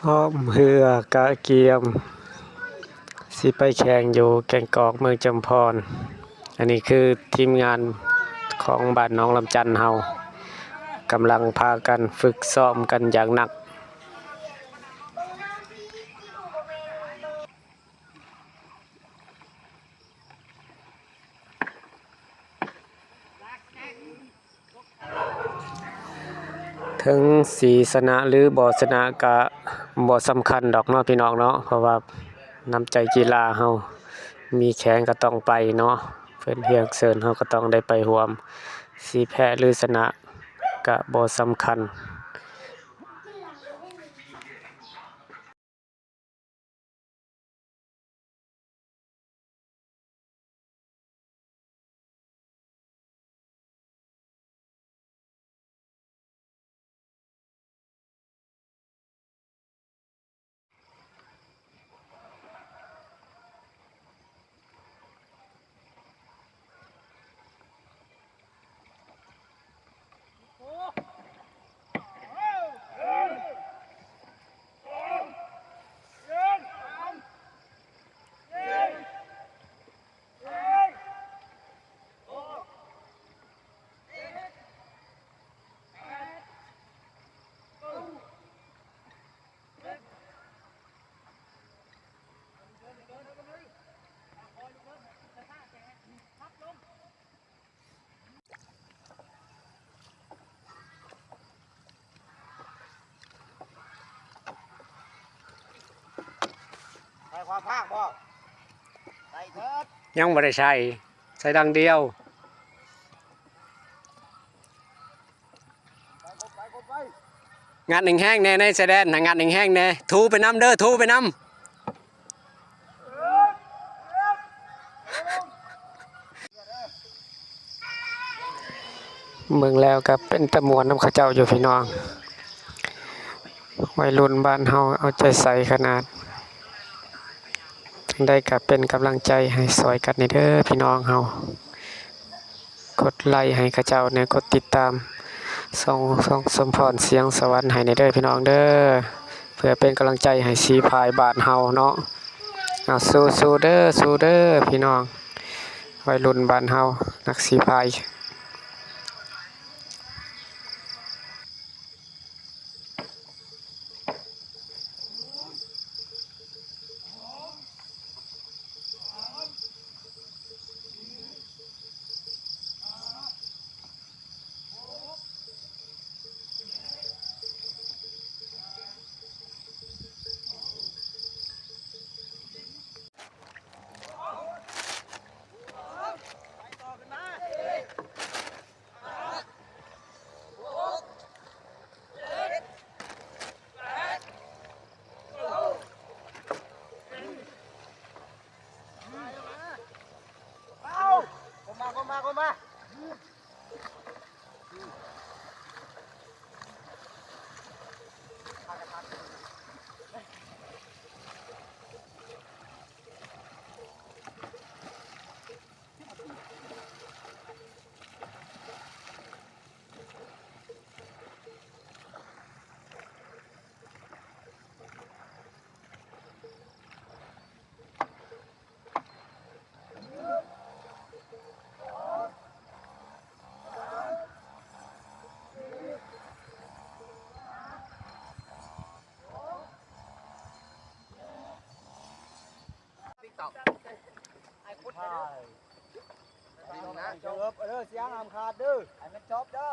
ພ້ອມເຮືອກະກຽມຊິໄປແຂ່ງຢູ່ແກ້ງກອກເມືອງຈຳພອນ. ອັນນີ້ຄືທີມງານຂອງບ້ານໜອງລຳຈັນເຮົາ ກຳລັງພາກັນຝຶກຊ້ອມກັນຢ່າງໜັກ. ເຖິງຊິຊະນະຫຼືບໍ່ຊະນະກະບໍ່ສຳຄັນດອກເນາະ ພີ່ນ້ອງເນາະ, ເພາະວ່ານ້ຳໃຈກິລາເຮົາມີແຂ່ງກໍຕ້ອງໄປເນາະ, ເພິ່ນຮຽກເຊີນເຮົາກໍຕ້ອງໄດ້ໄປຮ່ວມ, ຊິແພ້ຫຼືຊະນະກະບໍ່ສຳຄັນ. ໃສ່ຂວາພາກບໍ່? ໃສ່ເບີດ. ຍັງບໍ່ໄດ້ໃສ່, ໃສ່ດັງດຽວ. ງັດແຮງໆແດ່ ໃນຊາຍແດນຫັ້ນ ງັດແຮງໆແດ່. ຖູໄປນຳເດີ ຖູໄປນຳ. ເບິ່ງແລ້ວກໍເປັນຕາມ່ວນນຳເຂົາເຈົ້າຢູ່ ພີ່ນ້ອງ. ໄວລຸ້ນບ້ານເຮົາເອົາໃຈໃສ່ຂະໜາດ. ຈັ່ງໃດກໍເປັນກຳລັງໃຈໃຫ້ຊ່ອຍກັນແດ່ເດີ ພີ່ນ້ອງເຮົາ. ກົດໄລໃຫ້ເຂົາເຈົ້າແດ່, ກົດຕິດຕາມຊ່ອງ ຊ່ອງສົມພອນສຽງສະຫວັນໃຫ້ແດ່ເດີ ພີ່ນ້ອງເດີ, ເພື່ອເປັນກຳລັງໃຈໃຫ້ສີພາຍບ້ານເຮົາເນາະ. ເອົາ ສູ້ໆເດີ ສູ້ເດີ ພີ່ນ້ອງ ໄວລຸ້ນບ້ານເຮົາ ນັກສີພາຍ. TikTok ໃຫ້ຄຸດເດີ ເດີ ສຽງຫ້າມຂາດເດີ ໃຫ້ມັນຈົບເດີ.